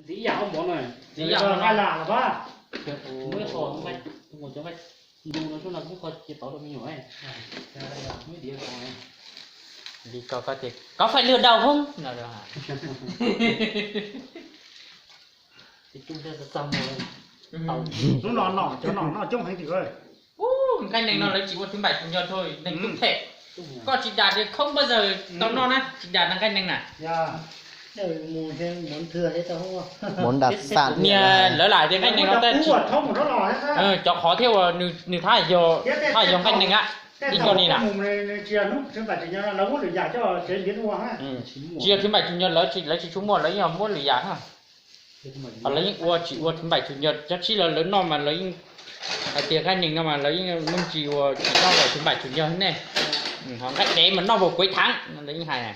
Ib yam ob mov no, ib yam no nqaij lam los pab. Muab ib qho nqaij, tus muam cov nqaij ntu no xwb no kuj kho cia tod rau me nyuam. Muab ib diav qho. Li ko koj tias có phải lừa đảo không no. Hnub no nom cov nom noj coob heev tiag. Nqaij nees no lawv tsis ua thứ bảy chủ nhật thôi, neeg tub them. Koj tsis dam thì không bao giờ tau noj na, tsis dam nqaij nees na. Muab nram xam niag lawv lam tias nqaij nees no tej cov qhov thiab uas nws thab yog, thab yog nqaij nees a, ib co ni na. Tsis yog thứ bảy chủ nhật lawv, lawv tsis tshua muaj, lawv yeej muab lwm yam na. Lawv yeej ua tsis ua thứ bảy chủ nhật, cov tsib lawv, lawv noj mas lawv yeej hais tias nqaij nees no mas lawv yeej me ntsis uas tsis noj vào thứ bảy chủ nhật ne. Ho nqaij dev mas noj vào cuối tháng lawv yeej hais.